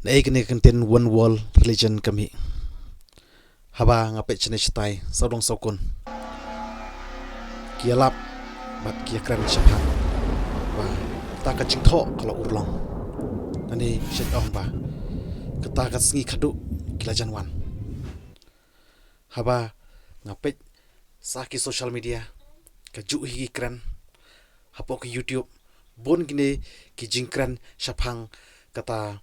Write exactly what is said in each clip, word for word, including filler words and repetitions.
Naei kane ka kyntien One World Religion ka mih? Haba nga peit shane shatai, sawdong sawkun ki ïalap bad ki ïakren shaphang ba kata ka jingthoh ka la urlong. Nane shet ong ba kata ka sngi khadduh ki la jan wan. Haba nga peit sa ki social media, kajuh hi ki kren hapoh ki YouTube, bun kine ki jingkren shaphang kata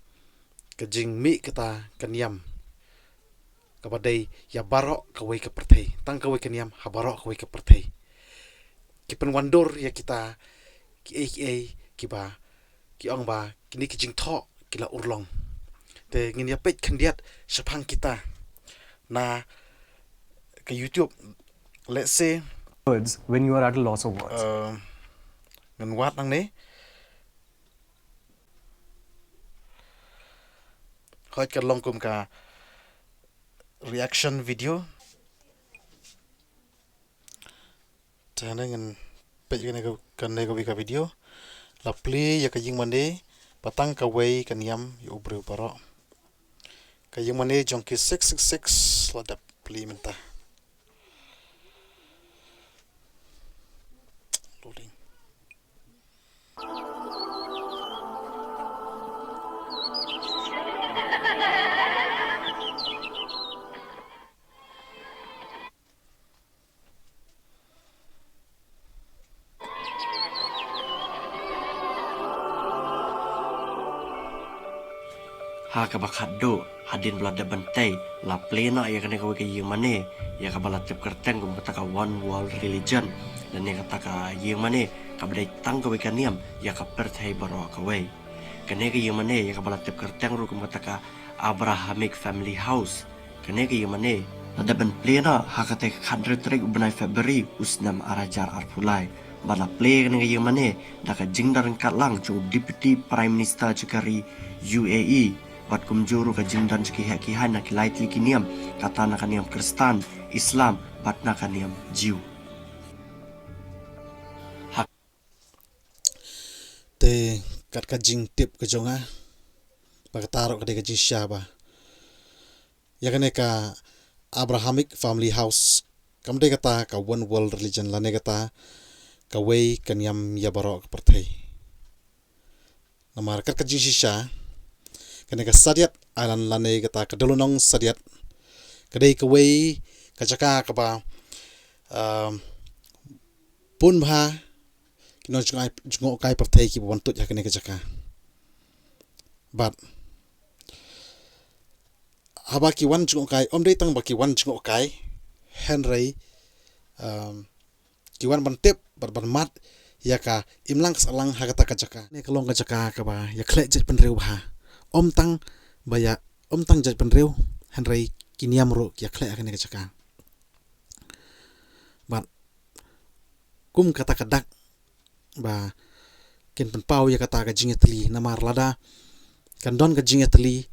ka jingmih kata ka niam kaba dei ïa baroh kawei ka pyrthei, tang kawei ka niam ha baroh kawei ka pyrthei. Ki pynwandur ïa kita kiei kiei kiba ki ong ba kine ki jingthoh ki la urlong. Te ngin ïa peit khyndiat shaphang kita na ka YouTube. Let's say, words when you are at a loss of words. Uh, ngan wad nangne. Hooid, ka long kum ka reaction video. Te hangne ngan peit kane ka, kane kawei ka video. La plie ïa ka ïing mane ba tang kawei ka niam ïa u briew baroh. Ka ïing mane jong ki six six six la dep plie mynta. Loading. Ha kaba khatduh, hadien ba la dep ban tei, la plie noh ïa kane kawei ka ïing mane ïa kaba la tip kyrteng kum kata ka One World Religion, lane kata ka ïing mane kaba dei tang kawei ka niam ïa ka pyrthei baroh kawei. Kane ka ïing mane ïa kaba la tip kyrteng ruh kum kata ka Abrahamic Family House. Kane ka ïing mane la dep ban plie noh ha kata ka khathynriew tarik u bnai February u snem ar hajar arphew lai. Bad la plie kane ka ïing mane da ka jingdon ryngkat lang jong u Deputy Prime Minister jong ka ri U A E, bad kumjuh ruh ka jingdon jong ki heh ki haiñ na ki lai tylli ki niam, kata na ka niam Khristan, Islam bad na ka niam Jiw. Te kat ka jingtip ka jong nga, ba kata ruh ka dei ka jingshisha ba ïa kane ka Abrahamic Family House kam dei kata ka One World Religion lane kata kawei ka niam ïa baroh ka pyrthei. Namar kat ka jingshisha, kane ka Sadiat Island lane kata ka Dulunong Sadiat ka dei kawei ka jaka kaba, um, bun bha ki nongjngohkai pyrthei kiba wan tuid ha kane ka jaka. Bad haba ki wan jngohkai, ym dei tang ba ki wan jngohkai, hynrei, um, ki wan ban tip bad ban mad ïa ka imlang ka sahlang ha kata ka jaka. Kane ka long ka jaka kaba ïakhleh jaitbynriew bha. Ym tang ba ïa, ym tang jaitbynriew, hynrei ki niam ruh ki ïakhleh ha kane ka jaka. Bad kum kata ka dak ba kin pynpaw ïa kata ka jingïatylli, namar lada kan don ka jingïatylli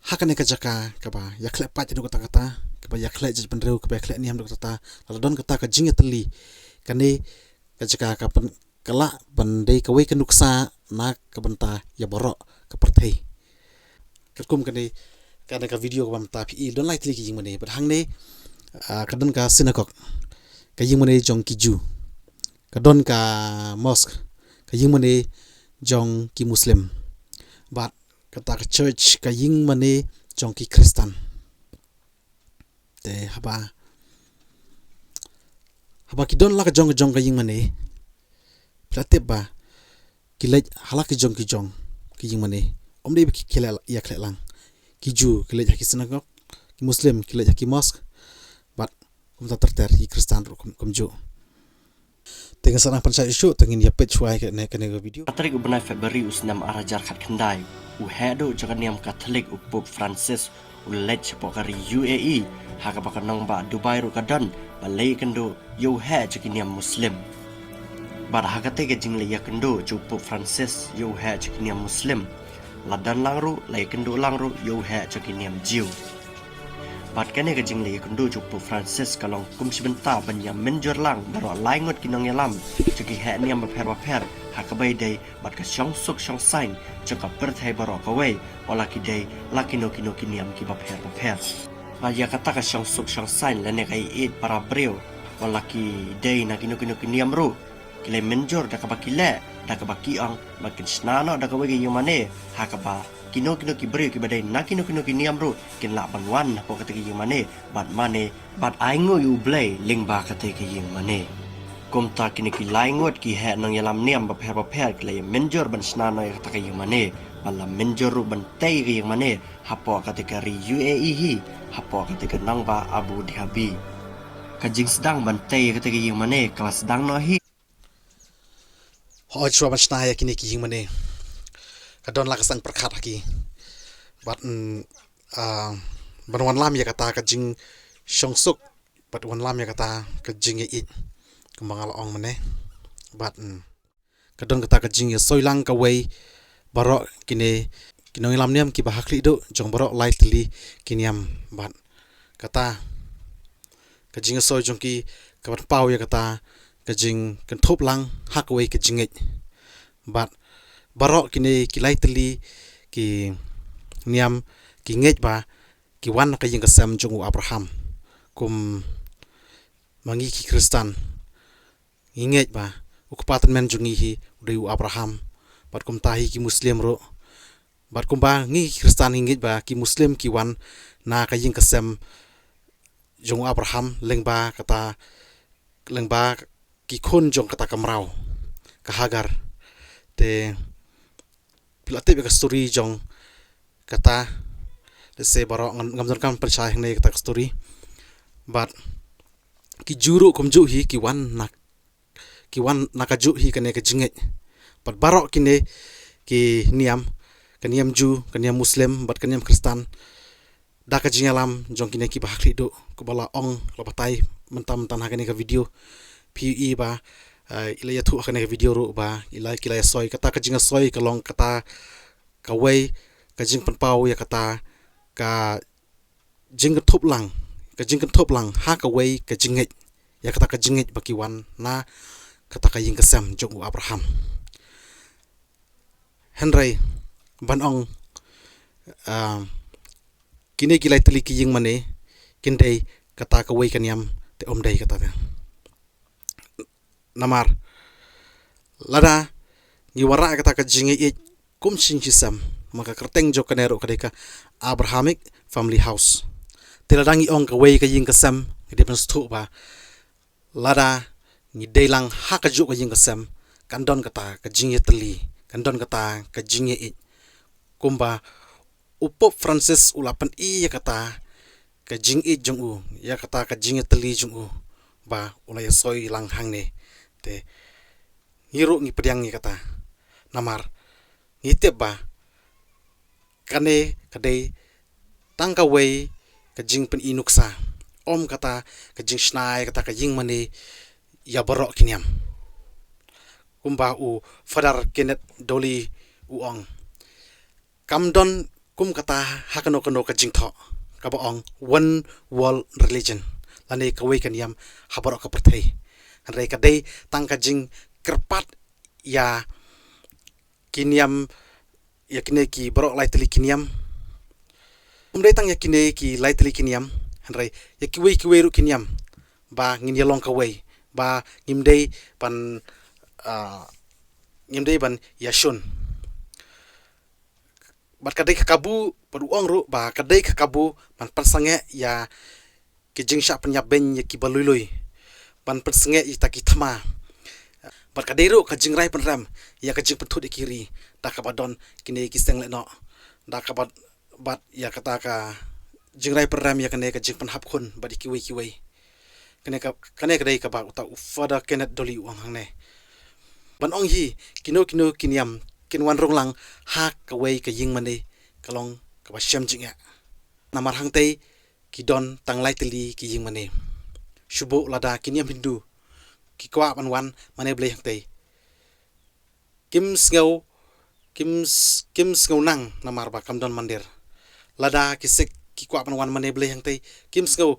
ha kane ka jaka kaba ïakhleh paid haduh katta katta, kaba ïakhleh jaitbynriew, kaba ïakhleh niam haduh katta katta, lada don kata ka jingïatylli, kane ka jaka ka pyn, ka lah ban dei kawei ka nuksa na ka bynta ïa baroh ka pyrthei. Katkum kane, kane ka video kaba mynta phi i, don lai tylli ki ïing mane, bad hangne, ah, ka don ka synagogue, ka ïing mane jong ki Jew. Ka don ka mosque, ka ïing mane jong ki Muslim. Bad kata ka church, ka ïing mane jong ki Khristan. Te haba, haba ki don la ka jong ka jong ka ïing mane, phi la tip ba ki leit ha la ki jong ki jong ki ïing mane. Ym dei ba ki, ki leit ïakhleh lang. Ki Jew ki leit ha ki synagogue, ki Muslim ki leit ha ki mosque, bad kumta ter ter ki Khristan ruh kum, kumjuh. Te ngin sa nang pynshai shuh, te ngin ïa peit shuwa ïa kane, kane ka video. Tarik u bnai February u snem ar hajar khatkhyndai, u heh duh jong ka niam Katholik u Pope Francis u leit shapoh ka ri U A E, ha kaba ka nongbah Dubai ruh ka don, ban leit ïakynduh ïa u heh jong ki niam Muslim. Bad ha katei ka jingleit ïakynduh jong u Pope Francis ïa u heh jong ki niam Muslim, la don lang ruh, la ïakynduh lang ruh ïa u heh jong ki niam Jew. Bad kane ka jingleit ïakynduh jong u Pope Francis ka long kum shi bynta ban ïa mynjur lang baroh lai ngut ki nongïalam jong ki heh niam bapher bapher ha kaba ïadei bad ka shongsuk shongsaiñ jong ka pyrthei baroh kawei, wat la ki dei la kino kino ki niam kiba pher bapher. Bad ïa kata ka shongsuk shongsaiñ lane ka ïeit para briew, wat la ki dei na kino kino ki niam ruh, ki la mynjur da kaba ki leh, da kaba ki ong, bad kin shna noh da kawei ka ïing mane ha kaba kino kino ki briew kiba dei na kino kino ki niam ruh kin lah ban wan hapoh kata ka ïing mane bad mane bad ainguh ïa U Blei lyngba kata ka ïing mane. Kumta kine ki lai ngut ki heh nongïalam niam bapher bapher ki la ïa mynjur ban shna noh ïa kata ka ïing mane bad la mynjur ruh ban tei ïa ka ïing mane hapoh kata ka ri U A E hi, hapoh kata ka nongbah Abu Dhabi. Ka jingsdang ban tei ïa kata ka ïing mane ka la sdang noh hi. Hooid, shuwa ban shna ïa kine ki ïing mane, ka don la ka saiñ pyrkhat ha ki bad, mm, ah, ban wanlam ïa kata ka jingshongsuk bad wanlam ïa kata ka jingïeit kumba nga la ong mynne. Bad, mm, ka don kata ka jingïasoilang kawei baroh kine ki nongïalam niam kiba ha khlieh duh jong baroh lai tylli ki niam. Bad kata ka jingïasoi jong ki ka pynpaw ïa kata ka jingkynthup lang ha kawei ka jingngeit. Bad baroh kine ki lai tylli ki niam ki ngeit ba ki wan na ka ïing ka sem jong u Abraham. Kum ma ngi ki Khristan ngi ngeit ba u kpa tymmen jong ngi hi u dei u Abraham. Bad kumta hi ki Muslim ruh. Bad kumba ngi ki Khristan ngi ngeit ba ki Muslim ki wan na ka ïing ka sem jong u Abraham lyngba kata, lyngba ki khun jong kata ka mraw, ka Hagar. Te phi la tip ïa ka story jong kata, lehse baroh ngam, ngam donkam pynshai hangne kata ka story. Bad ki Jiw ruh kumjuh hi ki wan na, ki wan na kajuh hi kane ka jingngeit. Bad baroh kine ki niam, ka niam Jiw, ka niam Muslim bad ka niam Khristan, da ka jingïalam jong kine kiba ha khlieh duh, kumba la ong, la batai mynta mynta ha kane ka video. Phi ïohi ba, eh, i la ïathuh ha kane ka video ruh ba i la, ki la ïasoi, kata ka jingïasoi ka long kata kawei ka jingpynpaw ïa kata ka jingkynthup lang, ka jingkynthup lang ha kawei ka jingngeit, ïa kata ka jingngeit ba ki wan na kata ka ïing ka sem jong u Abraham. Hynrei ban ong, ah, kine ki lai tylli ki ïing mane kin dei kata kawei ka niam, te ym dei kata te. Namar lada ngi wanrah kata ka jingïeit kum shisha sem, ma ka kyrteng jong kane ruh ka dei ka Abrahamic Family House. Te lada ngi ong kawei ka ïing ka sem, ngi dei ban sngewthuh ba lada ngi dei lang ha kajuh ka ïing ka sem, kan don kata ka jingïatylli, kan don kata ka jingïeit. Kumba u Pope Francis u la pyni ïa kata ka jingïeit jong u, ïa kata ka jingïatylli jong u, ba u la ïasoi lang hangne. Te ngi ruh ngi pdiang ïa kata. Namar ngi tip ba kane ka dei tang kawei ka jingpyni nuksa, ym kata ka jingshna ïa kata ka ïing mane ïa baroh ki niam. Kumba u Father Kenneth Dooley u ong, kam don kum kata ha kano kano ka jingthoh kaba ong one world religion, lane kawei ka niam ha baroh ka pyrthei. Hynrei ka dei tang ka jingkyrpad ïa ki niam, ïa kine ki baroh lai tylli ki niam. Ym dei tang ïa kine ki lai tylli ki niam, hynrei ïa kiwei kiwei ruh ki niam, ba ngin ïa long kawei, ba ngim dei ban, ah, ngim dei ban ïa shun. Bad ka dei ka kabu, bad u ong ruh ba ka dei ka kabu ban pynsangeh ïa ki jingshah pynïap beiñ ïa kiba lui lui, ban pynsangeh ïa kita ki thma. Bad ka dei ruh ka jingrai pynrem ïa ka jingpynthut ïa ki ri, da kaba don kine ki seng lehnoh, da kaba, bad ïa kata ka jingrai pynrem ïa kane ka jingpynhap khun bad ïa kiwei kiwei. Kane ka, kane ka dei kaba uta u Father Kenneth Dooley u ong hangne. Ban ong hi, kino kino ki niam kin wan rung lang ha kawei ka ïing mane, ka long kaba shem jingeh. Namar hangtei ki don tang lai tylli ki ïing mane. Shu buh lada ki niam Hindu ki kwah ban wan mane Blei hangtei, kim sngew, kim s-, kim sngew nang namar ba kam don mandir. Lada ki Sikh ki kwah ban wan mane Blei hangtei, kim sngew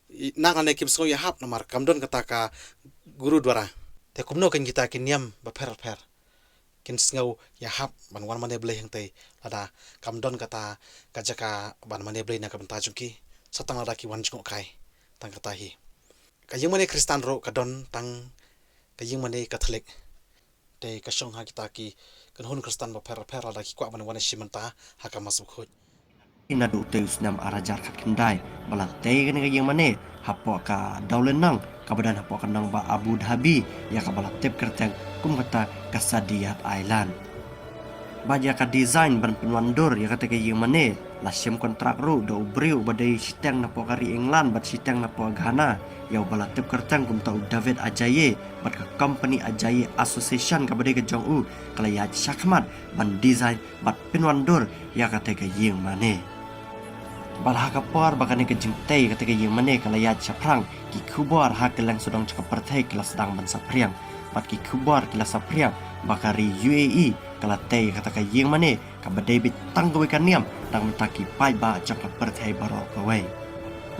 i-, nang lane kim sngew ïahap namar kam don kata ka Gurudwara. Te kumno kein kita ki niam bapher bapher. kin sngew ïahap ban wan mane Blei hangtei, lada kam don kata ka jaka ban mane Blei na ka bynta jong ki, sa tang lada ki wan jngoh kai. Tang kata hi. Ka ïingmane Khristan ruh ka don tang ka ïingmane Katholik. Te ka shong ha kita ki kynhun Khristan bapher bapher lada ki kwah ban wan shim bynta ha ka Mass Bakhuid. Naduh te u snem ar hajar khatkhyndai ba la tei kane ka ïingmane hapoh ka dewlynnong kaba don hapoh ka nongbah Abu Dhabi, ïa kaba la tip kyrteng kum kata ka Saadiyat Island. Bad ïa ka design ban pynwandur ïa kata ka ïingmane la shim kontrak ruh da u briew uba dei shiteng napoh ka ri England bad shiteng napoh Ghana, ïa uba la tip kyrteng kumta u David Ajaye. Bad ka company Ajaye Association kaba dei ka jong u ka la ïaid shakhmat ban design bad pynwandur ïa kata ka ïingmane. Bad ha ka por ba kane ka jingtei kata ka ïingmane ka la ïaid shaphrang, ki khubor ha kylleng sawdong jong ka pyrthei ki la sdang ban saphriang. Bad ki khubor ki la saphriang ba ka ri U A E ka la tei kata ka ïingmane kaba dei beit tang kawei ka niam na ka bynta ki paidbah jong ka pyrthei baroh kawei.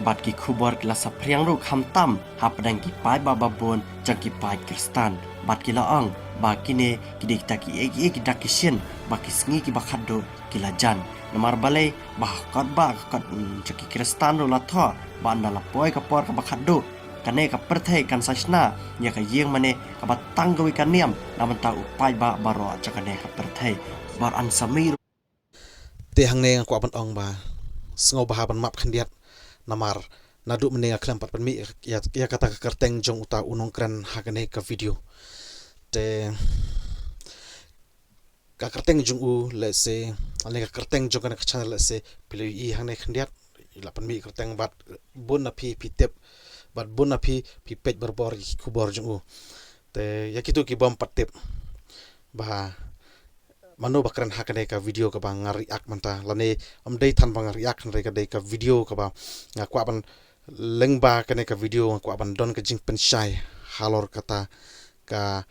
Bad ki khubor ki la saphriang ruh khamtam hapdeng ki paidbah babun jong ki paid Khristan. Bad ki la ong ba kine ki dei kita kiei kiei ki dak ki shin ba ki sngi kiba khatduh ki la jan. Namar balei? Ba ha kot ba ha kot, mm, jong ki Khristan ruh la thoh ba ynda la poi ka por kaba khatduh, kane ka pyrthei kan sa shna ïa ka ïingmane kaba tang kawei ka niam na ka bynta u paidbah baroh jong kane ka pyrthei. Bad yn sa mih ruh. Te hangne nga kwah ban ong ba sngewbha ban map khyndiat, namar naduh mynne nga khlem pat pynmih ïa, ïa kata ka kyrteng jong uta u nongkren ha kane ka video. Te ka kyrteng jong u, let's say, lane ka kyrteng jong kane ka channel, let's say, phi la ïohi hangne khyndiat, i la pynmih kyrteng bad bun na phi phi tip, bad bun na phi phi peit barabor ïa ki khubor jong u. Te ïa kito ki bym pat tip ba mano ba kren ha kane ka video kaba nga react mynta, lane ym dei than ba nga react, hynrei ka dei ka video kaba nga kwah ban lyngba kane ka video nga kwah ban don ka jingpynshai halor kata ka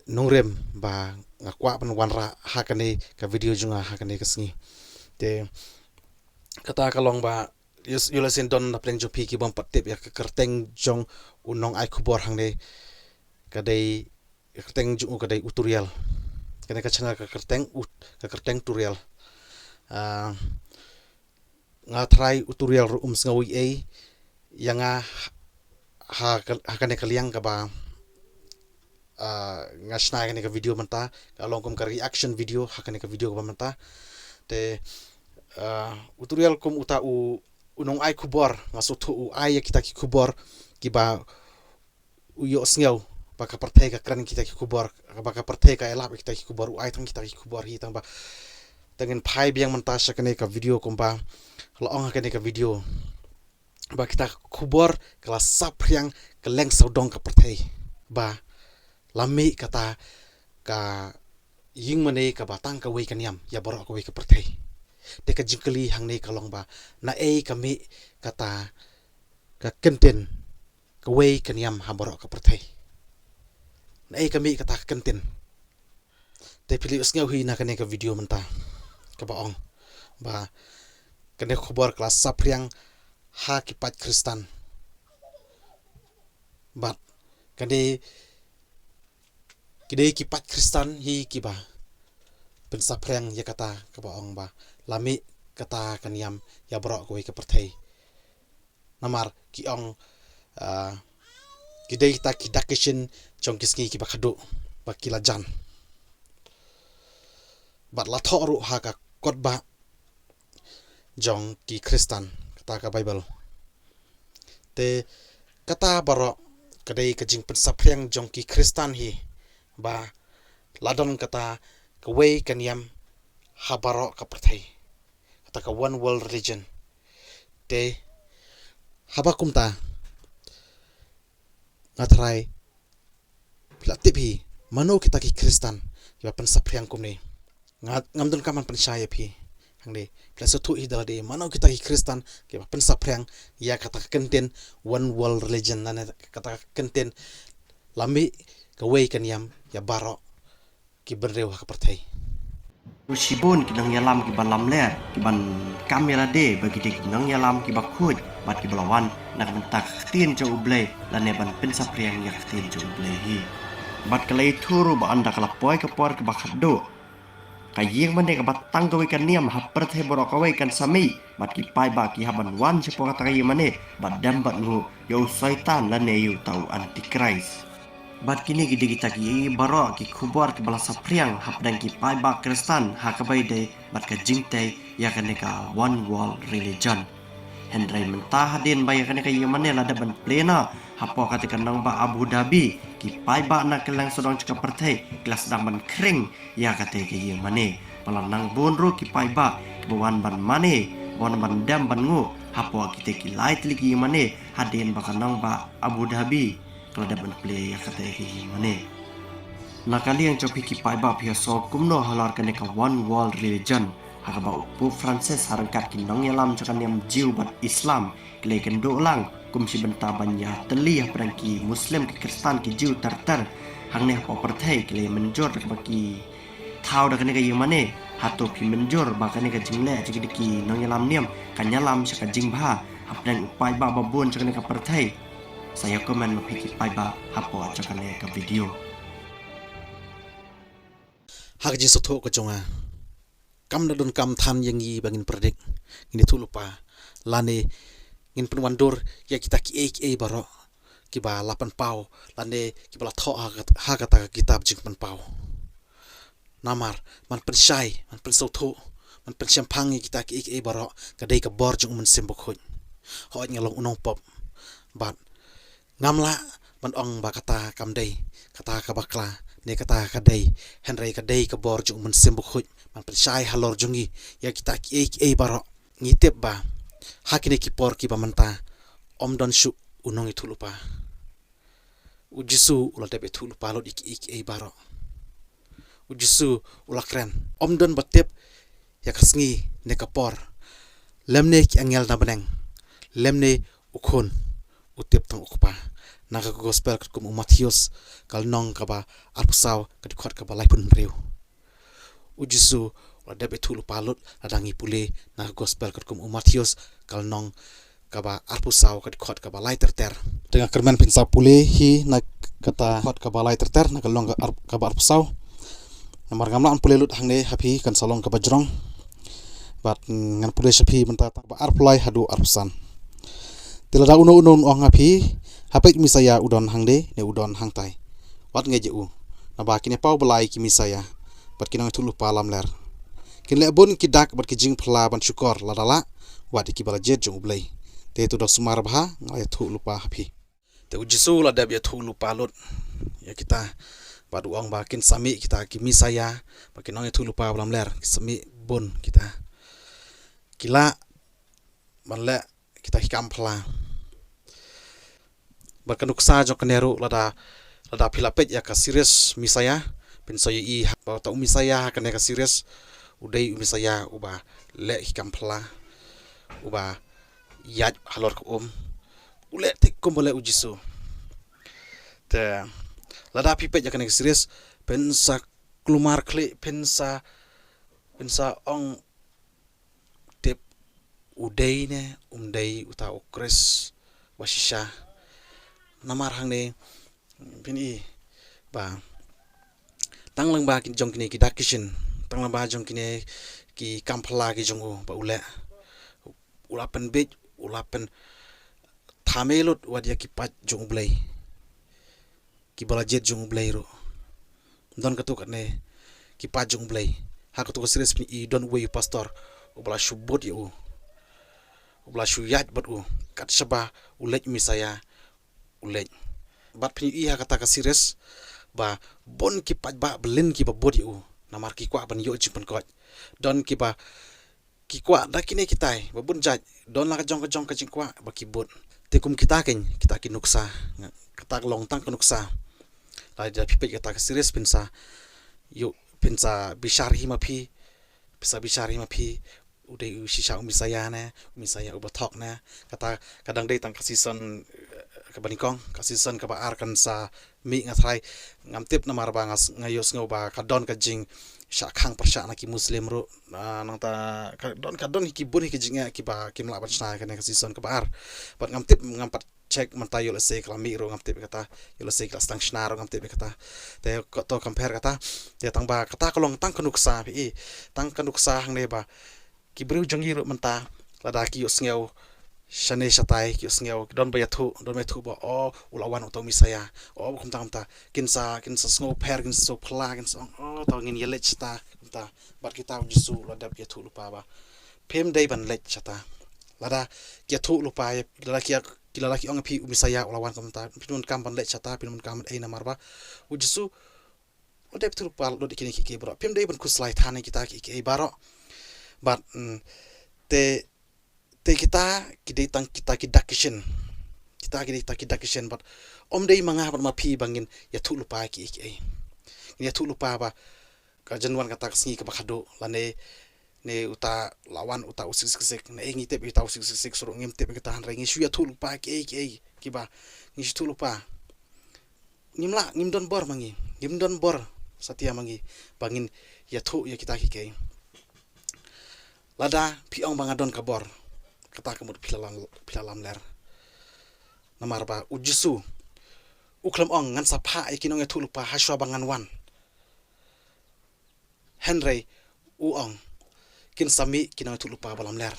nongrim ba nga kwah ban wanrah ha kane ka video jong nga ha kane ka sngi. Te kata ka long ba ïoh, ïoh lehse don na pdeng jong phi ki bym pat tip ïa ka kyrteng jong u nongai khubor hangne, ka dei, ka kyrteng jong u ka dei u Turial. Kane ka channel ka kyrteng u, ka kyrteng Turial. Ah, nga tharai u Turial ruh um sngew ei ei ïa nga ha ka, ha kane ka liang kaba, ah, nga shna ïa kane ka video mynta, ka long kum ka reaction video ha kane ka video kaba mynta. Te, ah, u Turial kum uta u, u nongai khubor, nga sngewthuh u ai ïa kita ki khubor kiba u ïohsngew ba ka pyrthei ka kren kita ki khubor, ba ka pyrthei ka ïalap ïa kita ki khubor, u ai tang kita ki khubor hi, tang ba te ngin phai biang mynta sha kane ka video kumba la ong ha kane ka video ba kita ki khubor ka la saphriang kylleng sawdong ka pyrthei ba la mih kata ka ïingmane kaba tang kawei ka niam ïa baroh kawei ka pyrthei. Te ka jingkylli hangne ka long ba naei ka mih kata ka kyntien kawei ka niam ha baroh ka pyrthei? Naei ka mih kata ka kyntien? Te phi la ïohsngew hi na kane ka video mynta kaba ong ba kane ka khubor ka la saphriang ha ki paid Khristan. Bad kane ki dei ki paid Khristan hi kiba pynsaphriang ïa kata kaba ong ba la mih kata ka niam ïa baroh kawei ka pyrthei. Namar ki ong, ah, ki dei kita ki dak ki shin jong ki sngi kiba khatduh ba ki la jan. Bad la thoh ruh ha ka kot ba jong ki Khristan, kata ka Baibl. Te kata baroh ka dei ka jingpynsaphriang jong ki Khristan hi ba la don kata kawei ka niam ha baroh ka pyrthei, kata ka one world religion. Te haba kumta, nga tharai phi la tip hi mano kita ki Khristan kiba pynsaphriang kumne. Nga, ngam donkam ban pynshai ïa phi hangne, phi la sngewthuh hi da lade mano kita ki Khristan kiba pynsaphriang ïa kata ka kyntien one world religion, lane kata ka kyntien la mih kawei ka niam ïa baroh ki bynriew ha ka pyrthei. Shibun ki nongïalam kiba lamler kiban kam ïa lade ba ki dei ki nongïalam kiba khuid bad kiba la wan na ka bynta ka ktien jong U Blei lane ban pynsaphriang ïa ka ktien jong U Blei hi. Bad ka la ïathuh ruh ba ynda ka la poi ka por kaba khatduh, ka ïing mane kaba tang kawei ka niam ha pyrthei baroh kawei kan sa mih, bad ki paidbah ki hap ban wan shapoh kata ka ïing mane, bad dem bad nguh ïa u Soitan lane ïa uta u Antichrist. Bad kine ki dei kita kiei kiei baroh ki khubor kiba la saphriang hapdeng ki paidbah Khristan ha kaba ïadei bad ka jingtei ïa kane ka One World Religion. Hynrei mynta hadien ba ïa kane ka ïing mane la dep ban plie noh hapoh kata ka nongbah Abu Dhabi, ki paidbah na kylleng sawdong jong ka pyrthei ki la sdang ban khring ïa kata ka ïing mane. Ba la nang bun ruh ki paidbah kiba wan ban mane, wan ban dem ban nguh hapoh kita ki lai tylli ki ïing mane hadien ba ka nongbah Abu Dhabi ka la dep ban plie ïa kata ka ïing mane. Na ka liang jong phi ki paidbah, phi ïohsngew kumno halor kane ka One World Religion, ha kaba u Pope Francis ha ryngkat ki nongïalam jong ka niam Jiw bad Islam ki la ïakynduh lang kum shi bynta ban ïatylli hapdeng ki Muslim, ki Khristan, ki Jiw ter ter. Hangne hapoh pyrthei ki la ïamynjur da kaba ki thaw da kane ka ïing mane. Hato phi mynjur ba kane ka jingleh jong ki nongïalam niam kan ïalam sha ka jingbha hapdeng u paidbah ba bun jong kane ka pyrthei? Sa ïa comment ma phi ki paidbah hapoh jong kane ka video. Ha ka jingsngewthuh ka jong nga, kam da donkam than ïa ngi ba ngin predict, ngin ïathuhlypa, lane ngin pynwandur ïa kita kiei kiei baroh kiba la pynpaw lane kiba la thoh ha kat-, ha kata ka kitab jingpynpaw. Namar man pynshai, man pynsngewthuh, man pynshemphang ïa kita kiei kiei baroh ka dei ka bor jong u Mynsiem Bakhuid. Hooid, nga long u nongpop, bad ngam lah ban ong ba kata kam dei, kata ka bakla, ne kata ka dei, hynrei ka dei ka bor jong u Mynsiem Bakhuid man pynshai halor jong ngi ïa kita kiei kiei baroh. Ngi tip ba ha kine ki por kiba mynta ym don shuh u nongïathuhlypa. U Jisu u la dep ïathuhlypa lut ïa kiei kiei baroh. U Jisu u la kren, ym don ba tip ïa ka sngi ne ka por, lymne ki angel na bneng, lymne u Khun, u tip tang u Kpa. Na ka Gospel katkum u Mathaios, ka lynnong kaba arphew saw, ka dkhot kaba laiphew hynriew. U Jisu u la dep ïathuhlypa lut lada ngi pule na ka Gospel katkum u Mathaios, ka lynnong kaba arphew saw, ka dkhot kaba lai ter ter. Te nga kyrmen phin sa pule hi na kata dkhot kaba lai ter ter, na ka lynnong ka ar-, kaba arphew saw. Namar ngam lah ban pule lut hangne ha phi, kan sa long kaba jrong. Bad ngan pule sha phi mynta tang ba arphew lai haduh arphew san. Te lada uno uno un ong ha phi, ha peit, u Messaïah u don hangne ne u don hangtai, wat ngeit ïa u. Naba kine paw ba lai ki Messaïah bad ki nongïathuhlypa lamler kin leh bun ki dak bad ki jingphylla ban shukor lada lah, wat ïa kiba la jied jong U Blei. Te to da sumar bha, nga la ïathuhlypa ha phi. Te u Jisu u la dep ïathuhlypa lut ïa kita bad u ong ba kin sa mih kita ki Messaïah bad ki nongïathuhlypa ba lamler, kin sa mih bun kita. Ki lah ban leh kita ki kam phylla. Bad ka nuksa jong kane ruh, lada, lada phi la peit ïa ka series Messiah, phin sa ïohi ba uta u Messiah ha kane ka series u dei u Messiah uba leh ki kam phylla, uba ïaid halor ka um, u leh thik kumba leh u Jisu. Te lada phi peit ïa kane ka series, phin sa kulmar khlieh, phin sa, phin sa ong tip u dei ne um dei uta u Khrist ba shisha. Namar hangne phin i ba tang lyngba ki jong kine ki dak ki shin, tang lyngba jong kine ki kam phylla ki jong u ba u leh, u la pynbeit, u la pynthame lut wat ïa ki paid jong U Blei, kiba la jied jong U Blei ruh. Don katto katne ki paid jong U Blei. Ha katto ka series phin i don uwei u pastor uba la shu bud ïa u, uba la shu ïaid bad u kat shaba u leit u Messiah u leit. Bad phin i ha kata ka series ba bun ki paidbah byllien kiba bud ïa u, namar ki kwah ban ïoh jingpynkhuid. Don kiba ki kwah da kine kitai ba bun jait, don la ka jong ka jong ka jingkwah ba ki bud. Te kum kita keiñ, kita ki nuksa, nga, kata ka long tang ka nuksa. Lada phi peit kata ka series phin sa ïoh, phin sa bishar hi ma phi, phin sa bishar hi ma phi, u dei u shisha u Messiah ne, u Messiah uba thok ne. Kata ka dang dei tang ka season, eh, kaba nyngkong, ka season kaba ar kan sa mih, nga tharai, ngam tip namar ba nga s-, nga ïohsngew ba ka don ka jingshah khang pyrshah na ki Muslim ruh, ah, nangta ka don, ka don hi ki bun hi ki jingeh kiba kim lah ban shna kane ka season kaba ar. Bad ngam tip, ngam pat check mynta ïoh lehse ka la mih ruh ngam tip ïa kata, ïoh lehse ka la sdang shna ruh ngam tip ïa kata. Te kato compare kata, te tang ba kata ka long tang ka nuksa phi i, tang ka nuksa hangne ba ki briew jong ngi ruh mynta lada ki ïohsngew shane shatai ki ïohsngew ki don ba ïathuh, don ba ïathuh ba o u la wan uta u Messiah, o kumta kumta kin sa, kin sa sngewpher, kin sa sngewphylla, kin sa ong o to ngin ïaleit shata kumta. Bad kita u Jisu u la dep ïathuh lypa ba phim dei ban leit shata. Lada ki ïathuh lypa, lada ki, ki lada ki ong ïa phi u Messiah u la wan kumta, phin donkam ban leit shata, phin donkam ban ei namar ba u Jisu u dep ïathuh lypa lut ïa kine kiei kiei baroh. Phim dei ban khuslai than ïa kita kiei kiei baroh. Bad mm, te, te kita ki dei tang kita ki dak ki shin. Kita ki dei kita ki dak ki shin bad ym dei ma nga bad ma phi ba ngin ïathuh lypa kiei kiei. Ngin ïathuh lypa ba ka jan wan kata ka sngi kaba khadduh lane ne uta la wan uta u six six six, ne ngi tip uta u six six six ruh ngim tip kita, hynrei ngi shu ïathuh lypa kiei kiei kiba ngi shu ïathuh lypa. Ngim lah, ngim don bor ma ngi, ngim don bor satia ma ngi ba ngin ïathuh ïa kita kiei kiei. Lada phi ong ba nga don ka bor, kata ka mut phi la lam, phi la lamler. Namar ba u Jisu u khlem ong ngan sa phah ïa ki nongïathuh lypa hashwa ba ngan wan. Hynrei u ong kin sa mih ki nongïathuh lypa ba lamler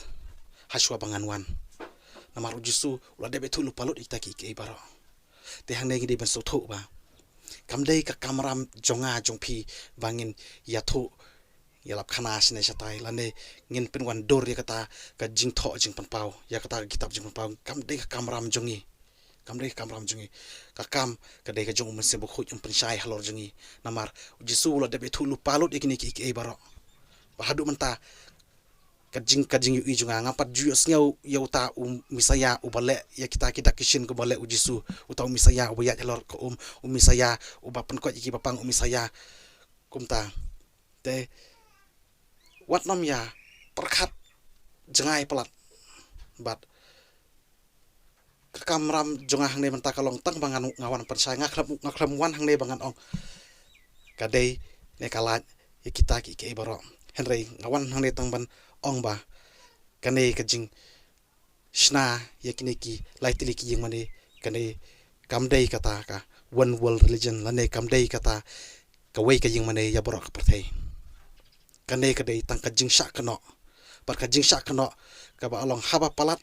hashwa ba ngan wan. Namar u Jisu u la dep ïathuh lypa lut ïa kita kiei kiei baroh. Te hangne ngi dei ban sngewthuh ba kam dei ka kamram jong nga jong phi ba ngin ïathuh ïalap khana shane shatai lane ngin pynwandur ïa kata ka jingthoh jingpynpaw, ïa kata ka kitab jingpynpaw. Kam dei ka kamram jong ngi. Kam dei ka kamram jong ngi. Ka kam ka dei ka jong u Mynsiem Bakhuid, um pynshai halor jong ngi. Namar u Jisu u la dep ïathuh lypa lut ïa kine kiei kiei baroh. Ba haduh mynta ka jing, ka jingïohi jong nga, ngam pat ju ïohsngew ïa uta u Messiah uba leh ïa kita ki dak ki shin kumba leh u Jisu. Uta u Messiah uba ïaid halor ka um, u Messiah uba pynkoit ïa kiba pang, u Messiah kumta. Te wat nym ïa pyrkhat jngai palat. Bad ka kamram jong nga hangne mynta ka long tang ba ngan, nga wan pynshai, nga khlem, nga khlem wan hangne ba ngan ong ka dei ne ka lait ïa kita kiei kiei baroh. Hynrei nga wan hangne tang ban ong ba kane ka jingshna ïa kine ki lai tylli ki ïingmane, kane kam dei kata ka one world religion lane kam dei kata kawei ka ïingmane ïa baroh ka pyrthei. Kane ka dei tang ka jingshah kynnoh. Bad ka jingshah kynnoh kaba long haba palat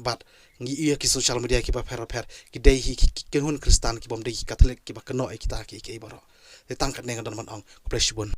bad ngi ïohi ha ki social media kiba pher pher, ki dei hi ki, ki kynhun Khristan kibym dei ki Katholik kiba kynnoh ïa kita kiei kiei baroh. Te tang katne nga don ban ong. Khublei shibun.